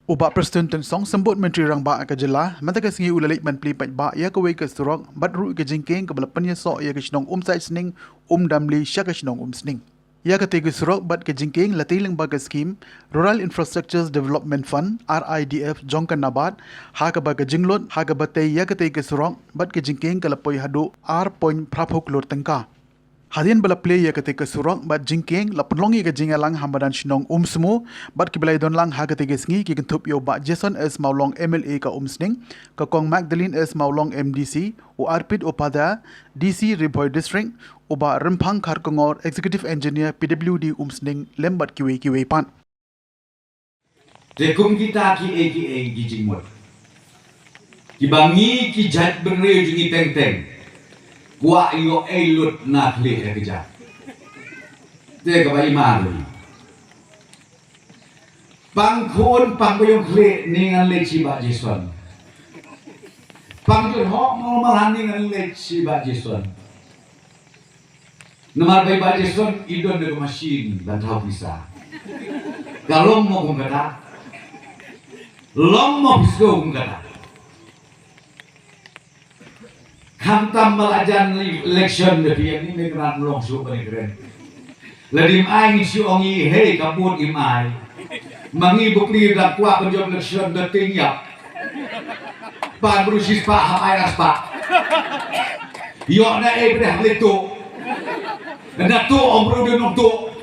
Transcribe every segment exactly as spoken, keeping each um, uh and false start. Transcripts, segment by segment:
U Bah Prestone Tynsong, Symbud Myntri Rangbah ka jylla, mynta ka sngi u la leit ban plie paidbah ïa kawei ka surok bad ruh ka jingkieng kaba la pynïasoh ïa ka shnong Umsaitsning, Umdamli sha ka shnong Umsning. Ïa katei ka surok bad ka jingkieng la tei lyngba ka skhim Rural Infrastructures Development Fund, R I D F, jong ka NABARD, ha kaba ka jinglut ha kaba tei ïa katei ka surok bad ka jingkieng ka la poi haduh ar point phra phew klur tyngka. Hadien ba la plie ïa katei ka surok bad jingkieng, la pynlong ïa ka jingïalang ha madan shnong Umsmu, bad kiba la ïadon lang ha katei ka sngi ki kynthup ïa u Bah Jason S Mawlong, M L A ka Umsning, ka Kong Magdalene S Mawlong, M D C, u Arpit Upadhyay, D C Ri Bhoi District, u Bah Rymphang Kharkongor, Executive Engineer, P W D Umsning, lem bad kiwei kiwei pat. Te kum kita kiei kiei ki jingmut, kiba ngi ki jaitbynriew jong ngi teng teng kwah ïoh ei lut na khlieh ka kjat. Te kaba i mar ngi, pang khun pang ba ïong khlieh, ni ngan leit sha i Bah Jason. Pang jur hok mo malan, ni ngan leit sha i Bah Jason. Namar ba i Bah Jason i don da ka machine ban thaw pisa. Ka long mo kum kata? Long mo pisa kum kata? Khamtam ba la jan election da phi, ïa ni ne kren long shuh ba ni kren. Lada im ai ngi shu ong i, hei, ka bun im ai. Ma ngi bapli da kwah ban jop election da tieng ïap. Pan bru shispah hap ai arspah. Ïoh na ei bdeh hap leit tuh. Na tuh ong bru dei nongtuh.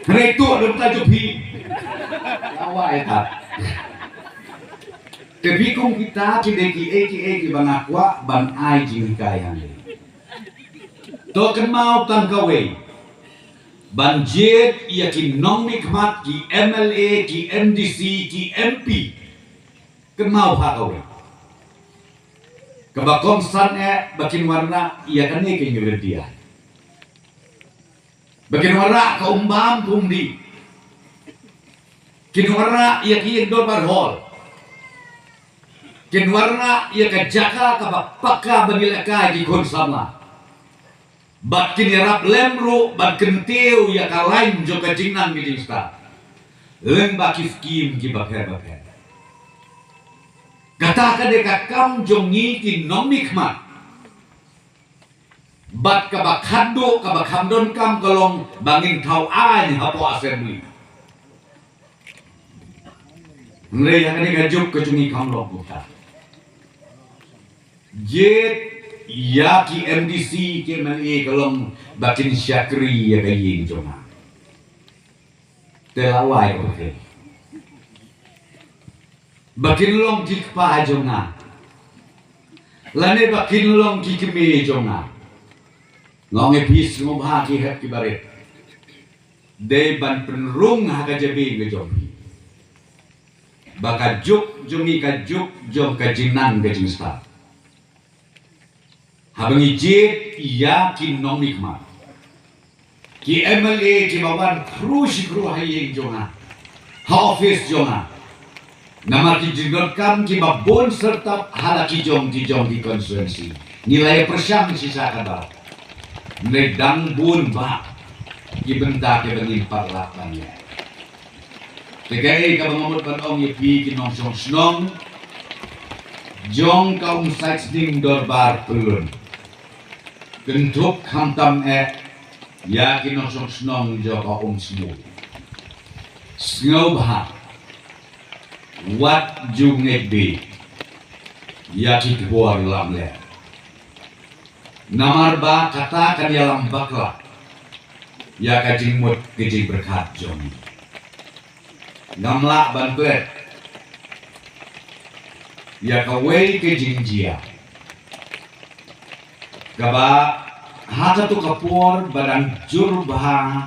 Hynrei tuh da bynta jong phi. Lawa ïa tat. Te phi kum kita ki dei kiei kiei kiba nga kwah ban ai jinghikai hangne. To kynmaw tang kawei. Ban jied ïa ki nongmihkhmat, ki M L A, ki M D C, ki M P. Kynmaw ha kawei. Kaba kongsan eh ba kin wanrah ïa kane ka ïing lynti ai. Ba kin wanrah ka um bam ka um dih. Kin wanrah ïa ki ïing dorbar hall. Kin wanrah ïa ka jaka kaba paka ba ngi lehkai ki khun samla. Bad kin ïarap lem ruh ban kyntiew ïa ka lain jong ka jingnang ka jingstad lyngba ki skhim kiba pher bapher. Kata ka dei ka kam jong ngi ki nongmihkhmat. Bad kaba khatduh, kaba kham donkam ka long ba ngin thaw aiñ hapoh Assembly. Hynrei ha kane ka juk ka jong ngi kam long kumta. Jied ïa ki M D C, ki M L A ka long ba kin shakri ïa ka ïing jong nga. Te la wai ka ba kin, ba kin long ki kpa jong nga, lane ba kin long ki kmie jong nga. Nga ong ïa phi, sngewbha ki hep ki barit, dei ban pynrung ha ka jabieng ka jong phi ba ka juk jong ngi ka juk jong ka jingnang ka jingstad. Haba ngi jied ïa ki nongmihkhmat, ki M L A kiba wan khru shi khru ha ïing jong nga, ha office jong nga. Namar ki jingdonkam kiba bun syrtap ha la ki jong ki jong ki constituency. Ngi la ïa pyrshang shisha ka daw. Hynrei dang bun bah ki bynta kiba ngim pat lah ban leh. Te kaei kaba nga mut ban ong ïa phi ki nongshong shnong jong ka Umsaitsning Dorbar Pyllun, kynthup khamtam eh ïa ki nongshong shnong jong ka Umsmu. Sngewbha wat ju ngeit beit ïa ki khubor lamler. Namar ba kata kan ïalam bakla ïa ka jingmut ka jingpyrkhat jong ngi. Ngam lah ban klet ïa kawei ka jingjia kaba ha kato ka por ba dang jur bha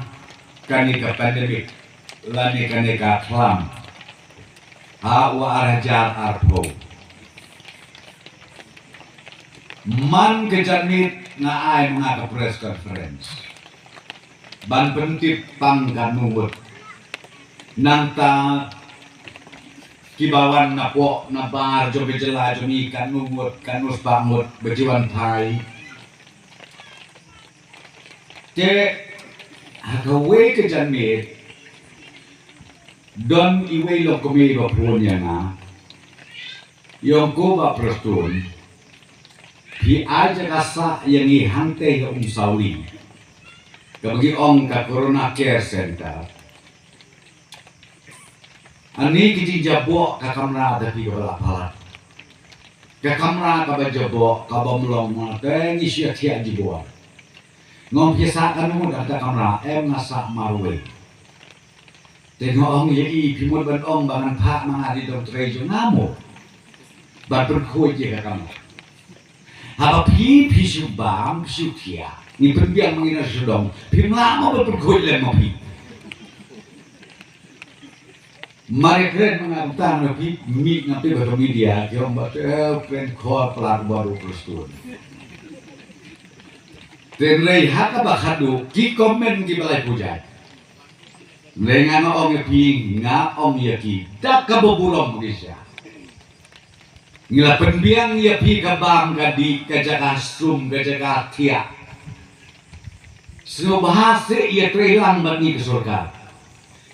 kane ka pandemic lane kane ka khlam ha u ar hajar arphew. Man ka janmiet nga ai ma nga ka press conference ban pyntip pang katno ngut. Nangta kiba wan napoh nabar jong ka jylla jong ngi katno ngut, katno spah ngut ba ki wan phai. Te ha kawei ka janmiet Don iwei long kmie ba phone ïa nga. Ïong ko Bah Prestone, phi ai jaka sah ïa ngi hangtei ha Umsawli, kaba ngi ong ka Corona Care Center. Ani ki jingjaboh ka kamra da phi kaba la palat, ka kamra kaba jaboh kaba mlong ma te ngi shu ïa thiah jubor. Ngong phi sah kano da ka kamra? Em, nga sah marwei. Te nga ong ïa i, phi mut ban ong ba ngan phah ma nga ri dong trei jong nga mo, ban pynkhuid ïa ka kamra? Haba phi phi shu bam phi shu thiah, ngi pynbiang ma ngi na shu dong, phim lah mo ban pynkhuid lem ma phi. Mare kren ma nga tang na phi, mih nga phi ba ka media ki ong ba te kren khor pla ba ru Prestone. Te nrei ha kaba khadduh ki comment ki ba lai pujai. Nrei nga nga ong ïa phi, nga ong ïa ki da kaba burom phi sha. Ngi la pynbiang ïa phi ka bam ka dih, ka jaka sum, ka jaka thiah. Sngewbha seh ïa trei lang bad ngi ka sorkar.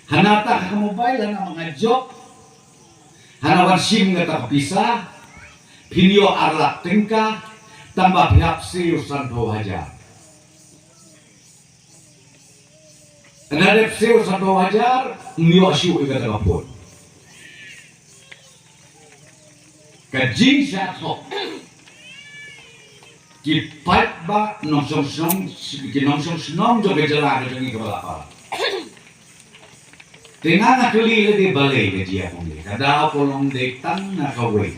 Hana ta ka mobile hana ma nga jop. Hana wan shim nga ta ka pisa. Phin ïoh ar lak tyngka tang ba phi hap siew sanphew hajar. Hana dep siew sanphew hajar, ym ïoh shuh ïa kata ka phone. Ka jingshah thok. Ki paidbah nongshong shnong, ki nongshong shnong jong ka jylla ka jong ngi kaba la palat. Te nga nga kylli lade balei ka jia kumne, ka daw ka long dei tang na kawei.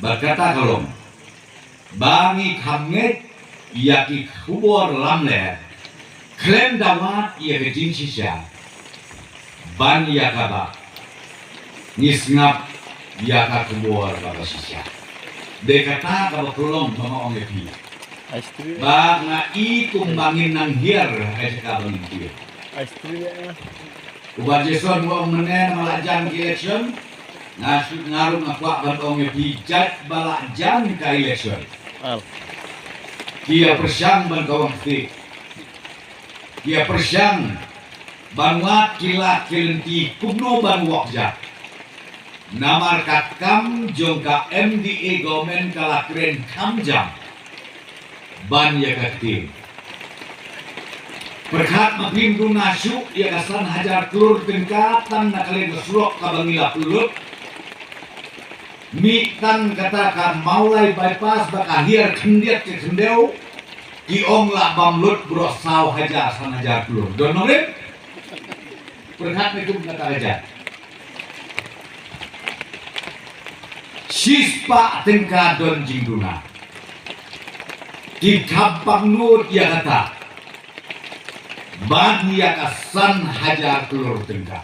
Bad kata ka long ba ngi kham ngeit ïa ki khubor lamler khlem da wad ïa ka jingshisha, ban ïa kaba ngi sngap ïa ka khubor kaba shisha. Dei kata kaba ka long ba nga ong ïa phi. Ba nga i kumba ngin nang hiar ha ka jaka ba ngin hiar. U Bah Jason u ong mynne namar la jan ka election. Nga shu, nga ruh nga kwah ban ong ïa phi, jait ba la jan ka election, ki ïa pyrshang ban kawang kti, ki ïa pyrshang ban wad ki lad ki lynti kumno ban wok jat. Namar ka kam jong ka M D A government ka la kren kham jam ban ïa ka ktien. Pyrkhat ma phim duna shuh ïa ka san hajar klur tyngka tang na ka liang ka surok kaba ngi la pynlut. Mih tang kata ka Mawlai bypass ba ka hiar khyndiat ka khyndew, ki ong lah bam lut baroh saw hajar san hajar klur. Don nongrim? Pyrkhat ma kum kata ka jait. Shispah tyngka don jingduna. Ki kham pangnud ïa kata ban ïa ka san hajar klur tyngka.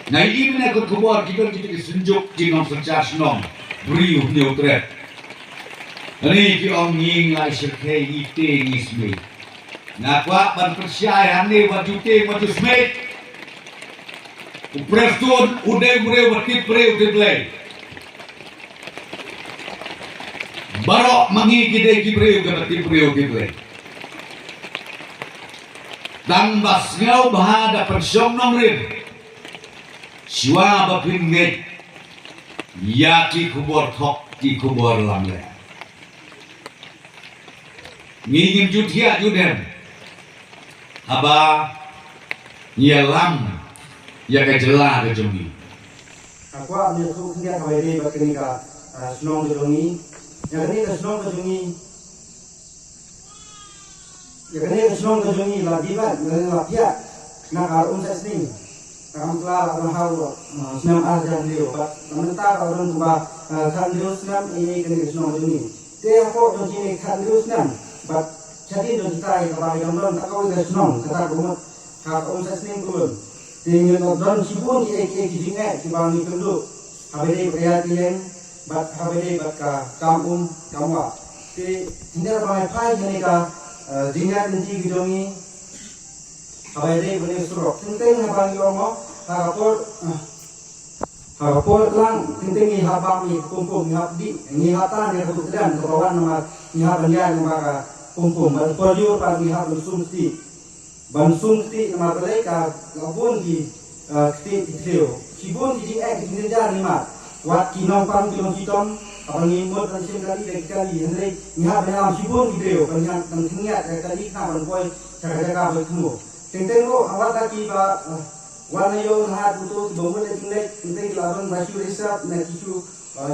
Nga ïohi mynne ka khubor ki don kita ki synjuk ki nongsynshar shnong briew hynñiew tret. Ani ki ong ngi ngi la shyrkhei, ngi te ngi smiej. Nga kwah ban pynshai hangne wat ju te wat ju smiej. U Prestone u dei u briew ba tip briew tip Blei. Baroh ma ngi ki dei ki briew kiba tip briew tip Blei. Tang ba sngewbha da pynshong nongrim shuwa ba phin ngeit ïa ki khubor thok, ki khubor lamler. Ngi ngim ju thiah ju dem haba ngi ïalam ïa ka jylla ka jong ngi. Nga kwah ban ïathuh khyndiat haba ïadei bad kane ka, ah, shnong ka jong ngi. Ïa kane ka shnong ka jong ngi, ïa kane ka shnong ka jong ngi la dih bad, la, la phiah na ka ar um snem. Ka kam kla la don ha u, ah, snem ar hajar hynriew bad na mynta ka la don kumba, ah, khat hynriew snem ïa kane ka shnong ka jong ngi. Te hapoh jong kine khat hynriew snem bad shadien jong kita ïa kaba ngi dang don tang kawei ka shnong kata ka mut ha ka um snem kulun. Te ngi la don shibun kiei kiei ki jingeh kiba ngi kynduh haba ïadei bad ka ïaid ka ïeng bad haba ïadei bad ka kam um kam wah. Te hynrei ba ngi phai kane ka, eh, jingïaid lynti ka jong ngi haba ïadei bad ka surok. Teng teng haba ngi ong mo ha ka por, eh, ha ka por lang teng teng ngi hap bam ïa ka pum pum, ngi hap dih, ngi hap tan ïa ka buk tdem kaba wan namar ngi hap ban ïaid namar ka pum pum. Bad por jur pat ngi hap ban sum kti. Ban sum kti namar balei ka la bun ki, Kti kti shibun ki jingeh ki jingjar ni mat. Wat ki nongpang ki nongchitom, haba ngi mut ban shim kali da ki kali, hynrei ngi hap ban ïalam shibun ki briew ban ïa ban khyndiat ka kali khnang ban poi sha ka jaka ba thmu. Teng teng ruh wat da ki ba wan na ïew na hat uto ki ba mut na jingleit, teng teng ki la don ba shu reserve na ki shu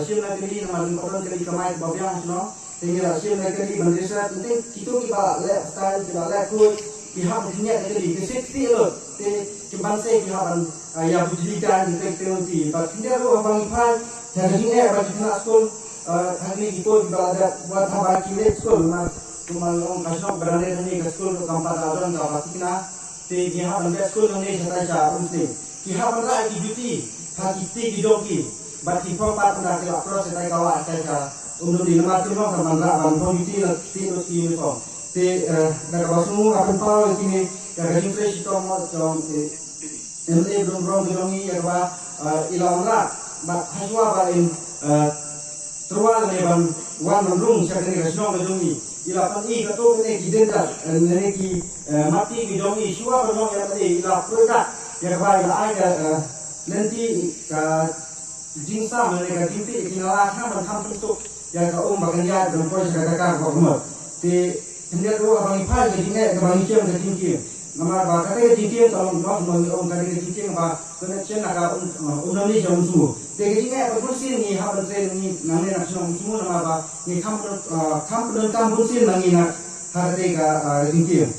shim na kali namar ym don kali kamai ba biang shnong. Te ngi la shim na kali ban reserve, teng teng kito ki ba leh style, ki ba leh khuid, ki hap ban khyndiat na kali, ki sik ti lut. Te ki ban se ki hap ban ïa bujli kan, ki tek penalty. Ba khyndiat ruh haba ngi phai sha ka jingeh ba ki khynnah skul, ha kine ki por ki ba la dep wat haba ki leit skul, namar kumba long ka shnong ba dang leit hangne ka skul ruh kam pat da don kaba thikna. Te ki hap ban beh skul hangne shatai sha Umsning. Ki hap ban rah ki juti ha ki kti ki jong ki. Bad ki phong pat ynda ki la cross shatai ka wah shatai sha Umdumdi, namar kim long ban rah ban phong juti na ki kti lut ki uniform. Te da kaba sngewbha pynpaw ïa kine ïa ka jingtrei shitom mo jong MLA Brumrong ka jong ngi ïa kaba i la wanrah bad hashwa ba in tyrwa lane ban wan ban rung sha kane ka shnong ka jong ngi, i la pyni katto katne ki dendar lane ki mati ki jong ngi, shuwa ban long MLA i la pyrkhat ïa kaba i la ai ka lynti ka jingsam lane ka jingtih ki nala khnang ban kham pynsuk ïa ka um ba kan ïaid ban poi sha ka jaka kaba mut. Te khyndiat ruh haba ngi phai ka jingeh kaba ngi shem ka jingkieng. Namar ba kata ka jingkieng ka long ba ngi ong kata ka jingkieng ba connection na ka um um nang ni jong Umsngew. Te ka jingeh ba bunsien ngi hap ban trei ngi nangne na ka shnong Umsngew namar ba ngi kham kham pyndonkam bunsien ma ngi na ha kata ka jingkieng.